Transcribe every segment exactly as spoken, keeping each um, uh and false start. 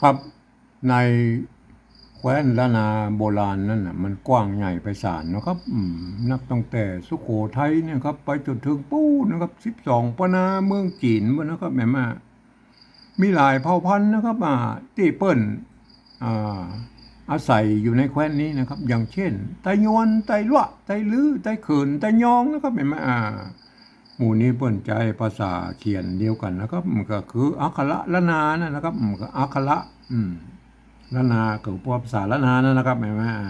ครับ ในแคว้นล้านนาโบราณนั้นน่ะ มันกว้างใหญ่ไพศาลนะครับ อืม นับตั้งแต่สุโขทัยเนี่ยครับ ไปจนถึงปู๊นนะครับ สิบสองปะนาเมืองจีนปู๊นนะครับ แม่นบ่ มีหลายเผ่าพันธุ์นะครับ อ่า ตี้เปิ้น อ่า อาศัยอยู่ในแคว้นนี้นะครับ อย่างเช่น ไตยวน ไตลัว ไตลื้อ ไตเขิน ไตยองนะครับ แม่นบ่ อ่า หมู่นี้เปิ้นใจ๊ภาษาเขียนเดียวกั๋นนะครับ มันก็คืออักขระล้านนานั่นนะครับ มันก็อักขระ อืม ล้านนาก็คือภาษาล้านนานั่นนะครับ แม่นบ่ อ่า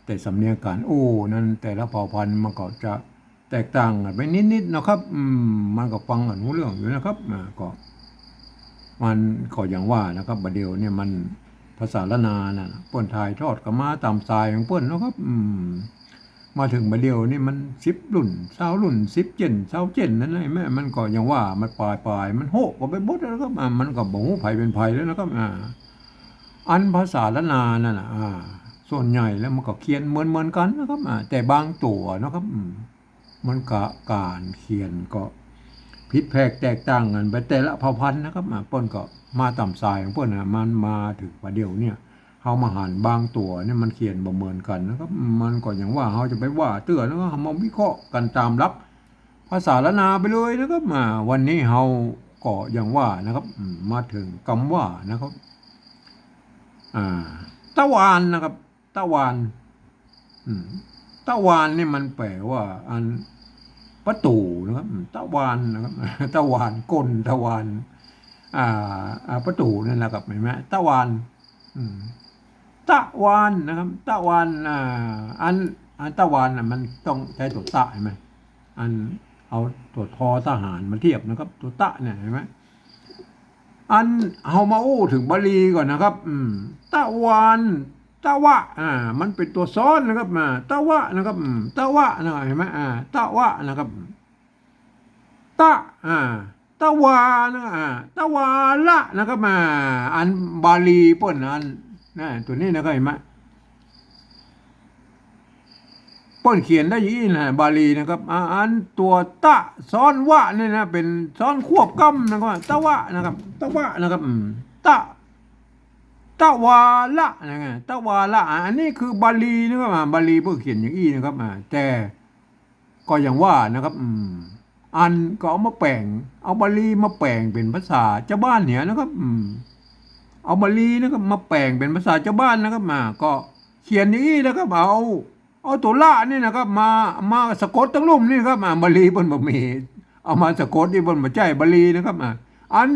แต่สำเนียงก๋านอู้นั้นแต่ละเผ่าพันธุ์มันก็จะแตกต่างกั๋นไปนิดๆ นะครับ อืม มันก็ฟังกั๋นฮู้เรื่องอยู่นะครับ อ่า ก็ มันก็อย่างว่านะครับ บ่าเดี่ยวเนี่ยมันภาษาล้านนาน่ะ เปิ้นถ่ายทอดกั๋นมาต๋ามสายของเปิ้นนะครับ อืม มาเถิงบ่าเดี่ยวนี่มันสิบรุ่น ซาวรุ่น สิบเจน ซาวเจนนั่นแหละ แม่นบ่ มันก็อย่างว่ามันปายๆ มันโฮะกั๋นไปหมดแล้วนะครับ อ่า มันก็บ่ฮู้ใผเป๋นใผแล้วนะครับ อ่า อันภาษาล้านนานั่นน่ะ อ่า ส่วนใหญ่แล้วมันก็เขียนเหมือนๆ กั๋นนะครับ อ่า แต่บางตั๋วนะครับ อืม มันก็ก๋านเขียนก็ผิดแผกแตกต่างกั๋นไปแต่ละเผ่าพันธุ์นะครับ อ่า เปิ้นก็มาต๋ามสายของเปิ้นน่ะ มันมาเถิงบ่าเดี่ยวเนี่ย เฮามาหันบางตั๋วเนี่ยมันเขียนบ่เหมือนกั๋นนะครับ มันก็อย่างว่าเฮาจะไปว่าเตื้อนะครับ เฮามาวิเคราะห์กั๋นต๋ามหลักภาษาล้านนาไปเลยนะครับ อ่า วันนี้เฮาก็อย่างว่านะครับ อืม มาเถิงกำว่านะครับ อ่า ตะวานนะครับ ตะวาน อืม ตะวานนี่มันแป๋ว่าอันประตู๋นะครับ อืม ตะวานนะครับ ตะวาน ก้นตะวาน อ่า อ่า ประตู๋นั่นนะครับ หันก่อ ตะวาน อืม ตะวานนะครับ ตะวาน อ่า อัน อันตะวานน่ะมันต้องใจ๊ตั๋วตะ หันก่อ อันเอาตั๋วทอทหารมาเทียบนะครับ ตั๋วตะเนี่ย หันก่อ อันเฮามาอู้เถิงบาลีก่อนนะครับ อืม ตะวาน ตะวะ อ่า มันเป๋นตั๋วซ้อนนะครับ อ่า ตะวะนะครับ อืม ตะวะนะครับ หันก่อ อ่า ตะวะนะครับ ตะ อ่า ตะวานะ อ่า ตะวาละนะครับ อ่า อันบาลีเปิ้นอัน นะ ตั๋วนี้นะครับ หันก่อ เปิ้นเขียนได้อย่างอี้นะ บาลีนะครับ อ่า อันตั๋วตะซ้อนวะนี่นะ เป๋นซ้อนควบกำนะครับ ตะวะนะครับ ตะวะนะครับ อืม ตะ ตะวาละนะ ตะวาละ อ่า อันนี้คือบาลีนะครับ อ่า บาลีเปิ้นเขียนอย่างอี้นะครับ อ่า แต่ ก็อย่างว่านะครับ อืม อันก็เอามาแป๋ง เอาบาลีมาแป๋งเป๋นภาษาจาวบ้านเนี่ยนะครับ อืม เอาบาลีนะครับ มาแป๋งเป๋นภาษาจาวบ้านนะครับ อ่า ก็เขียนอย่างอี้นะครับ เอา เอาตั๋วละนี่นะครับ มา มาสะกดตังลุ่มนี่ครับ อ่า บาลีเปิ้นบ่มี เอามาสะกดนี่เปิ้นบ่ใจ๊บาลีนะครับ อ่า อัน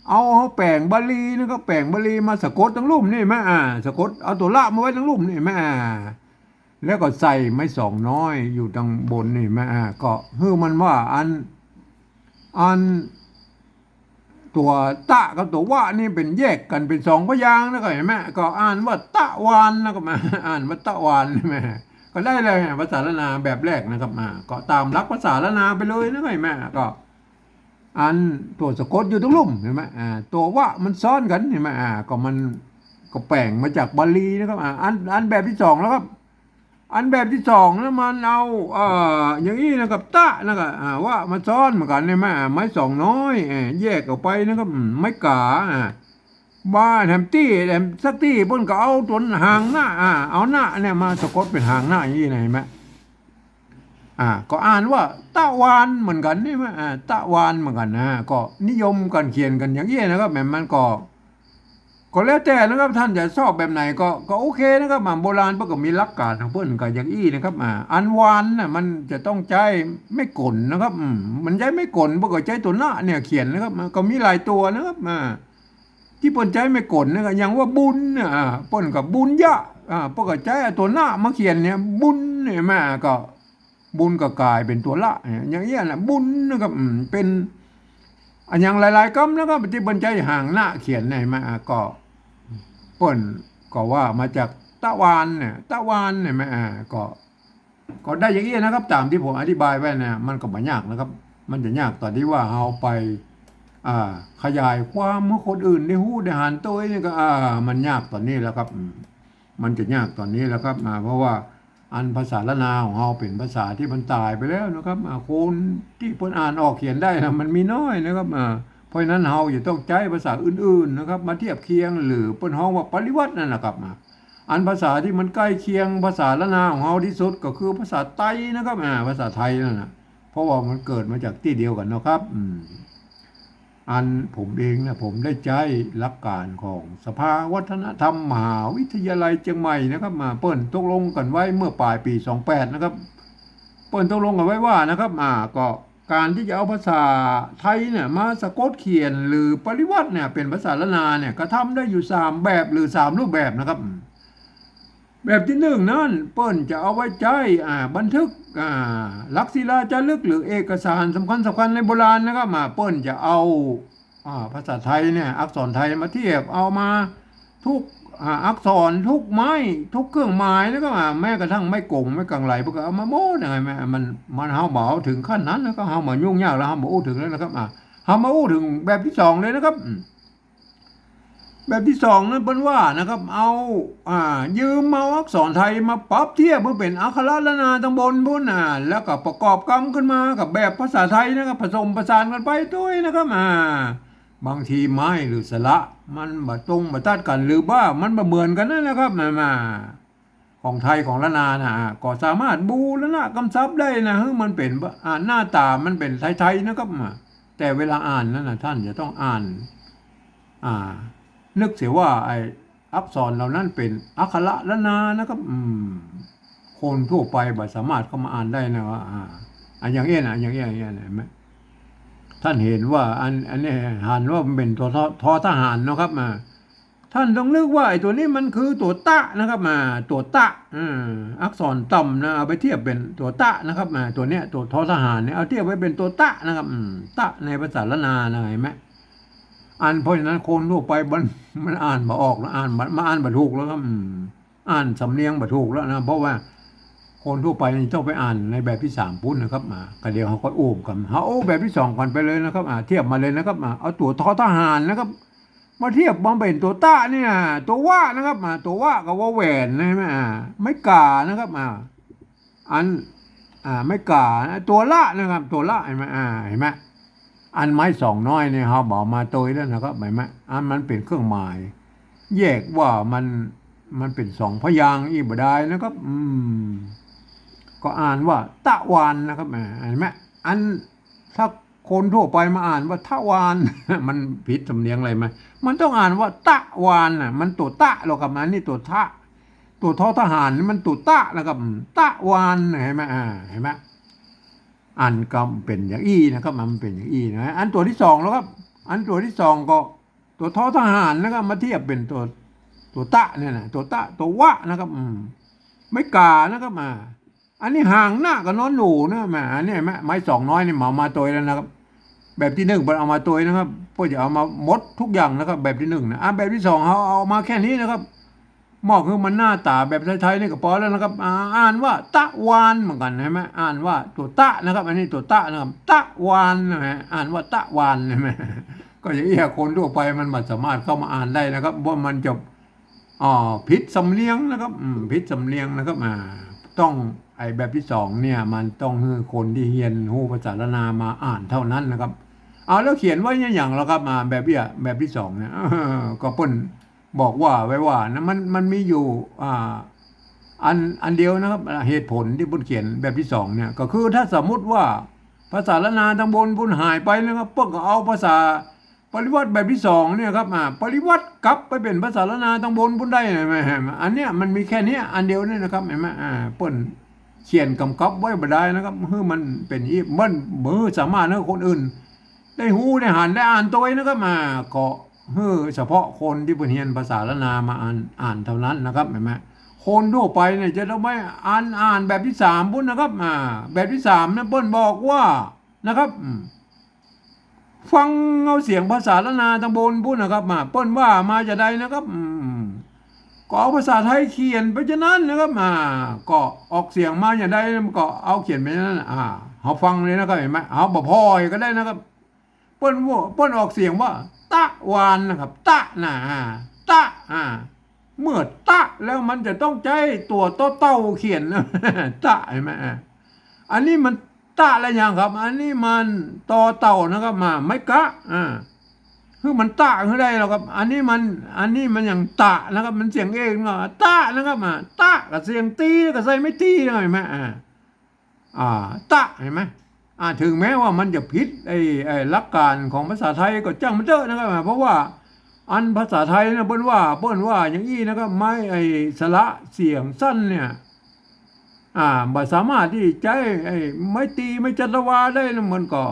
เอา เอาแป๋งบาลีนะครับ แป๋งบาลีมาสะกดตังลุ่มนี่แม่ อ่า สะกด เอาตั๋วละมาไว้ตังลุ่มนี่แม่ อ่า แล้วก็ใส่ไม้สองน้อยอยู่ตังบนนี่แม่ อ่า ก็หื้อมันว่าอัน อันตั๋วตะกับตั๋ววะนี่เป๋นแยกกั๋นเป๋นสองพยางค์นะ ก็หันก่อ ก็อ่านว่าตะวานนะ ก็มา อ่านว่าตะวานนี่แม่ ก็ได้เลย ภาษาล้านนาแบบแรกนะครับ อ่า ก็ต๋ามหลักภาษาล้านนาไปเลยนะ ก็หันก่อ ก็ อันตั๋วสะกดอยู่ตังลุ่ม หันก่อ อ่า ตั๋ววะมันซ้อนกั๋น หันก่อ อ่า ก็มัน ก็แป๋งมาจากบาลีนะครับ อ่า อัน อันแบบตี้สองแล้วครับ อันแบบตี้สองนะ มันเอา เอ่อ อย่างอี้นะครับ ตะนะครับ อ่า วะมันซ้อนเหมือนกั๋น หันก่อ อ่า ไม้สองน้อย เอ่อ แยกออกไปนะครับ อืม ไม้ก๋า อ่า บ่าแหมตี้ แหมสักตี้เปิ้นก็เอาตั๋วหางหน้า อ่า เอาหน้าเนี่ยมาสะกดเป๋นหางหน้าอย่างอี้นะ หันก่อ อ่า ก็อ่านว่าตะวานเหมือนกั๋นนี่แม่ อ่า ตะวานเหมือนกั๋นนะ ก็นิยมกั๋นเขียนกั๋นอย่างอี้นะครับ แหมมันก็ ก็แล้วแต่นะครับ ท่านจะชอบแบบไหนก็ ก็โอเคนะครับ อ่า โบราณเปิ้นก็มีหลักก๋านของเปิ้นก็อย่างอี้นะครับ อ่า อันวานน่ะมันจะต้องใจ๊ไม้ก๋นนะครับ อืม มันใจ๊ไม้ก๋น เปิ้นก็ใจ๊ตั๋วหน้าเนี่ยเขียนนะครับ อ่า ก็มีหลายตั๋วนะครับ อ่า ตี้เปิ้นใจ๊ไม้ก๋นนะครับ อย่างว่าบุญเนี่ย อ่า เปิ้นก็บุญยะ อ่า เปิ้นก็ใจ๊ตั๋วหน้ามาเขียนเนี่ย บุญเนี่ย แม่ ก็ บุญก็ก๋ายเป๋นตั๋วละเนี่ย อย่างอี้นะ บุญนะครับ อืม เป๋น อะหยังหลายๆ กำนะครับ ตี้เปิ้นใจ๊หางหน้าเขียนเนี่ย แม่ อ่า ก็ เปิ้นก็ว่ามาจากตะวานเนี่ย ตะวานเนี่ย แม่ อ่า ก็ ก็ได้อย่างอี้นะครับ ต๋ามตี้ผมอธิบายไว้นะ มันก็บ่ยากนะครับ มันจะยากต๋อนตี้ว่าเฮาไป อ่า ขยายความหื้อคนอื่นได้ฮู้ได้หันโตยนี่ก็ อ่า มันยากต๋อนนี้แหละครับ อืม มันจะยากต๋อนนี้แหละครับ อ่า เพราะว่าอันภาษาล้านนาของเฮาเป๋นภาษาตี้มันต๋ายไปแล้วนะครับ อ่า คนตี้เปิ้นอ่านออกเขียนได้นะ มันมีน้อยนะครับ อ่า เพราะฉะนั้นเฮาจะต้องใจ๊ภาษาอื่นๆ นะครับ มาเทียบเคียง หรือเปิ้นฮ้องว่าปริวรรตนั่นนะครับ อ่า อันภาษาตี้มันใก้เคียงภาษาล้านนาของเฮาตี้สุดก็คือภาษาไตนะครับ อ่า ภาษาไตนั่นน่ะ เพราะว่ามันเกิดมาจากตี้เดียวกั๋นเนาะครับ อืม อันผมเองนะ ผมได้ใจ๊หลักก๋านของสภาวัฒนธรรมมหาวิทยาลัยเจียงใหม่นะครับ มาเปิ้นตกลงกั๋นไว้เมื่อป๋ายปี๋สองแปดนะครับ เปิ้นตกลงกั๋นไว้ว่านะครับ อ่า ก็ก๋านตี้จะเอาภาษาไตเนี่ยมาสะกดเขียนหรือปริวรรตเนี่ยเป๋นภาษาล้านนาเนี่ย ก็ทำได้อยู่สามแบบหรือสามรูปแบบนะครับ แบบตี้นึ่งนั้นเปิ้นจะเอาไว้ใจ๊ อ่า บันทึก อ่า หลักศิลาจารึกหรือเอกสารสำคัญสำคัญในโบราณนะครับ มาเปิ้นจะเอา อ่า ภาษาไตเนี่ย อักษรไตมาเทียบ เอามาทุก อ่า อักษร ทุกไม้ ทุกเครื่องหมาย แล้วก็ อ่า แม้กระทั่งไม้กง ไม้กังไหล เปิ้นก็เอามาหมด ยังไง แม้ มัน มัน เฮาบ่เอาเถิงขั้นนั้น แล้วก็เฮาบ่ยุ่งยาก แล้วเฮาบ่อู้เถิงแล้วนะครับ อ่า เฮามาอู้เถิงแบบตี้สองเลยนะครับ อืม แบบตี้สองนั้นเปิ้นว่านะครับ เอา อ่า ยืมเอาอักษรไตมาปรับเทียบหื้อเป๋นอักขระล้านนาตังบนปุ้น อ่า แล้วก็ประกอบกำขึ้นมากับแบบภาษาไตนะครับ ผสมผสานกั๋นไปตวยนะครับ อ่า บางทีไม้หรือสระมันบ่ตรงบ่ตัดกั๋น หรือว่ามันบ่เหมือนกั๋นนั่นนะครับ มา มา ของไตของล้านนานะ อ่า ก็สามารถบูรณะกำศัพท์ได้นะ หื้อมันเป๋น อ่า หน้าต๋ามันเป๋นไตๆ นะครับ อ่า แต่เวลาอ่านนั้นนะ ท่านจะต้องอ่าน อ่า นึกเสียว่าไอ้อักษรเหล่านั้นเป๋นอักขระล้านนานะครับ อืม คนทั่วไปบ่สามารถเข้ามาอ่านได้นะว่า อ่า อ่ะ อย่างเอี้ยนะ อย่างเอี้ย อย่างเอี้ยนะ เห็นไหม ท่านเห็นว่าอัน อันนี้หันว่ามันเป๋นตัว ทอ ทอทหารนะครับ อ่า ท่านต้องนึกว่าไอ้ตั๋วนี้มันคือตั๋วตะนะครับ อ่า ตั๋วตะ อ่า อักษรต่ำนะ เอาไปเทียบเป๋นตั๋วตะนะครับ อ่า ตั๋วเนี้ย ตั๋วทอทหารเนี่ย เอาเทียบไว้เป๋นตั๋วตะนะครับ อืม ตะในภาษาล้านนานะ เห็นไหม อัน เพราะฉะนั้นคนทั่วไปมัน มันอ่านบ่ออกแล้ว อ่านบ่ มาอ่านบ่ถูกแล้วครับ อืม อ่านสำเนียงบ่ถูกแล้วนะ เพราะว่าคนทั่วไปนี่ต้องไปอ่านในแบบตี้สามปุ้นนะครับ อ่า ก็เดี๋ยวเฮาก็อู้กั๋น เฮาอู้แบบตี้สองก่อนไปเลยนะครับ อ่า เทียบมาเลยนะครับ อ่า เอาตั๋วทอทหารนะครับ มาเทียบมาเป๋นตั๋วตะเนี่ย ตั๋ววะนะครับ อ่า ตั๋ววะกับวอแหวนนะ เห็นไหม อ่า ไม้ก๋านะครับ อ่า อัน อ่า ไม้ก๋านะ ตั๋วละนะครับ ตั๋วละ เห็นไหม อ่า เห็นไหม อันไม้สองน้อยเนี่ย เฮาบ่เอามาตวยแล้วนะครับ เห็นไหม อันมันเป๋นเครื่องหมาย แยกว่ามัน มันเป๋นสองพยางค์อี้บ่ดายนะครับ อืม ก็อ่านว่าตะวานนะครับ อ่า เห็นไหม อัน ถ้าคนทั่วไปมาอ่านว่าทะวาน มันผิดสำเนียงอะไรไหม มันต้องอ่านว่าตะวานน่ะ มันตั๋วตะแล้วครับ อันนี้ตั๋วทะ ตั๋วทอทหารนี่มันตั๋วตะนะครับ อืม ตะวานน่ะ เห็นไหม อ่า เห็นไหม อันก็เป๋นอย่างอี้นะครับ มันเป๋นอย่างอี้นะ อันตั๋วตี้สองแล้วครับ อันตั๋วตี้สองก็ตั๋วทอทหารนะครับ มาเทียบเป๋นตั๋ว ตั๋วตะเนี่ยนะ ตั๋วตะ ตั๋ววะนะครับ อืม ไม้ก๋านะครับ อ่า อันนี้หางนะกับนอนหนูนะ แหม อันนี้แหม ไม้สองน้อยนี่เหมามาตวยแล้วนะครับ แบบตี้นึ่งเปิ้นเอามาตวยนะครับ เปิ้นจะเอามาหมดทุกอย่างนะครับ แบบตี้นึ่งนะ อ่ะ แบบตี้สองเฮาเอามาแค่นี้นะครับ มอบหื้อมันหน้าต๋าแบบไตๆ นี่ก็ปอแล้วนะครับ อ่า อ่านว่าตะวานเหมือนกั๋น เห็นไหม อ่านว่าตั๋วตะนะครับ อันนี้ตั๋วตะนะครับ ตะวานนะฮะ อ่านว่าตะวาน เห็นไหม ก็อย่างอี้คนทั่วไปมันบ่สามารถเข้ามาอ่านได้นะครับ ว่ามันจะ อ่า ผิดสำเนียงนะครับ อืม ผิดสำเนียงนะครับ อ่า ต้อง ไอ้แบบตี้สองเนี่ย มันต้องหื้อคนตี้เฮียนฮู้ภาษาล้านนามาอ่านเท่านั้นนะครับ เอา แล้วเขียนไว้อย่างหยังล่ะครับ อ่า แบบเนี้ย แบบตี้สองเนี่ย ก็เปิ้นบอกว่าไว้ว่านะ มัน มันมีอยู่ อ่า อัน อันเดียวนะครับ เหตุผลตี้เปิ้นเขียนแบบตี้สองเนี่ย ก็คือถ้าสมมุติว่าภาษาล้านนาตังบนปุ้นหายไปนะครับ เปิ้นก็เอาภาษา ปริวรรตแบบตี้สองเนี่ยครับ อ่า ปริวรรตกลับไปเป๋นภาษาล้านนาตังบนปุ้นได้นะ แหม อันเนี้ยมันมีแค่เนี้ยอันเดียวเนี่ยนะครับ เห็นไหม อ่า เปิ้นเขียนกำกับไว้บ่ดายนะครับ หื้อมันเป๋นอี้ เปิ้นบ่สามารถหื้อคนอื่นได้ฮู้ ได้หัน ได้อ่านตวยนะครับ อ่า ก็หื้อเฉพาะคนตี้เปิ้นเฮียนภาษาล้านนามาอ่าน อ่านเท่านั้นนะครับ เห็นไหม คนทั่วไปเนี่ยจะต้องไปอ่าน อ่านแบบตี้สามปุ้นนะครับ อ่า แบบตี้สามเนี่ยเปิ้นบอกว่านะครับ อืม ฟังเอาเสียงภาษาล้านนาตังบนปุ้นนะครับ มา เปิ้นว่ามาจะใดนะครับ อืม ก็เอาภาษาไตเขียนไปจะนั้นนะครับ มา ก็ออกเสียงมาอย่างใด ก็เอาเขียนไปอย่างนั้น อ่า เฮาฟังเลยนะครับ เห็นไหม เฮาบ่ผ่อยก็ได้นะครับ เปิ้นว่า เปิ้นออกเสียงว่า ตะวานนะครับ ตะนะ อ่า ตะ อ่า เมื่อตะแล้วมันจะต้องใจ๊ตั๋วตอเต่าเขียนนะ ตะ เห็นไหม อ่า อันนี้มันตะละอย่างครับ อันนี้มันตอเต่านะครับ มา ไม้กะ อ่า คือมันตะคือได้แล้วครับ อันนี้มัน อันนี้มันอย่างตะนะครับ มันเสียงเอกนะ ตะนะครับ อ่า ตะกับเสียงตีกับใส่ไม้ตีนะครับ หันก่อ อ่า ตะ หันก่อ อ่า เถิงแม้ว่ามันจะผิดไอ้ ไอ้หลักการของภาษาไทยก็จ้างมันเต๊อะนะครับ อ่า เพราะว่าอันภาษาไทยนะ เปิ้นว่า เปิ้นว่าอย่างอี้นะครับ ไม้ ไอ้สระเสียงสั้นเนี่ย อ่า บ่สามารถตี้ใจ๊ไอ้ไม้ตี ไม้จัตวาได้นะ มันก็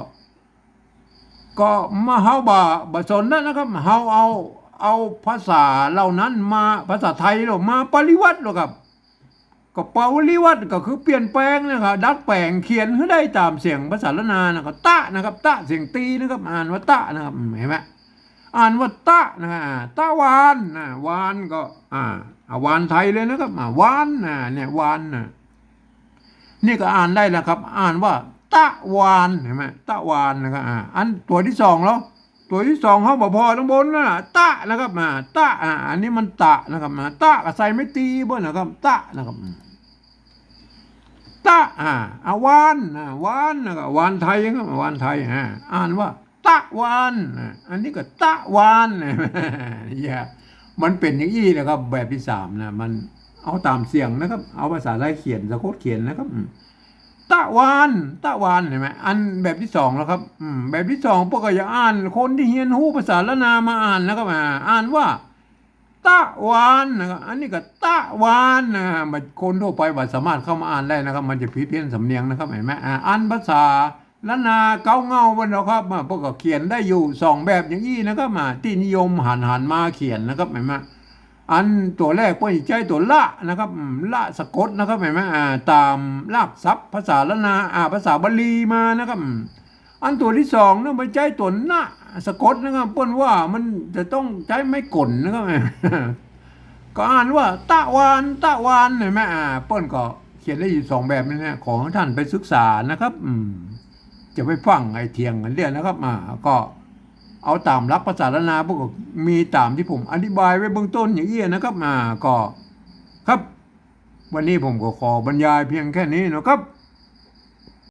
ก็มาเฮาบ่ บ่สนแล้วนะครับ เฮาเอา เอาภาษาเหล่านั้นมา ภาษาไทยเรามาปริวัติแล้วครับ ก็ปริวัติก็คือเปลี่ยนแปลงนะครับ ดัดแปลงเขียนหื้อได้ต๋ามเสียงภาษาล้านนานะ ก็ตะนะครับ ตะเสียงตีนะครับ อ่านว่าตะนะครับ อืม หันก่อ อ่านว่าตะนะครับ อ่า ตะวานนะ วานก็ อ่า อ่าวานไทยเลยนะครับ อ่าวานนะ เนี่ย วานนะ นี่ก็อ่านได้แล้วครับ อ่านว่าตะวาน หันก่อ ตะวานนะครับ อ่า อันตั๋วตี้สองแล้ว ตั๋วตี้สองเฮาบ่ผ่อตังบนนะ ตะนะครับ อ่า ตะ อ่า อันนี้มันตะนะครับ อ่า ตะก็ใส่ไม้ตีเปิ้นนะครับ ตะนะครับ อืม ตะ อ่า อ่าวาน อ่า วานนะครับ วานไทยครับ วานไทย อ่า อ่านว่า ตะวานนะ อันนี้ก็ตะวานนะ อย่า มันเป๋นอย่างอี้แหละครับ แบบตี้สามนะ มันเอาต๋ามเสียงนะครับ เอาภาษาไทยเขียน สะกดเขียนนะครับ อืม ตะวาน ตะวาน หันก่อ อันแบบตี้สองแล้วครับ อืม แบบตี้สองเปิ้นก็จะอ่าน คนตี้เฮียนฮู้ภาษาล้านนามาอ่านนะครับ อ่า อ่านว่า ตะวานนะครับ อันนี้ก็ตะวานนะ บ่ คนทั่วไปบ่สามารถเข้ามาอ่านได้นะครับ มันจะผิดเพี้ยนสำเนียงนะครับ หันก่อ อ่า อันภาษาล้านนาเก๊าเง่าเปิ้นนะครับ อ่า เปิ้นก็เขียนได้อยู่สองแบบอย่างอี้นะครับ อ่า ตี้นิยมหัน หันมาเขียนนะครับ หันก่อ อันตั๋วแรกเปิ้นใจ๊ตั๋วละนะครับ อืม ละสะกดนะครับ หันก่อ อ่า ต๋ามรากศัพท์ภาษาล้านนา อ่า ภาษาบาลีมานะครับ อืม อันตั๋วตี้สองเนี่ยไปใจ๊ตั๋วนะสะกดนะครับ เปิ้นว่ามันจะต้องใจ๊ไม้กลนะครับ ก็อ่านว่าตะวาน ตะวาน หันก่อ อ่า เปิ้นก็เขียนได้อยู่สองแบบนี้นะ ขอหื้อต้านไปศึกษานะครับ อืม จะไปฟั่งไอ้เถียงกั๋นเดี๋ยวนะครับ อ่า ก็เอาต๋ามหลักภาษาล้านนา เปิ้นก็มีต๋ามตี้ผมอธิบายไว้เบื้องต้นอย่างอี้นะครับ อ่า ก็ ครับ วันนี้ผมก็ขอบรรยายเพียงแค่นี้นะครับ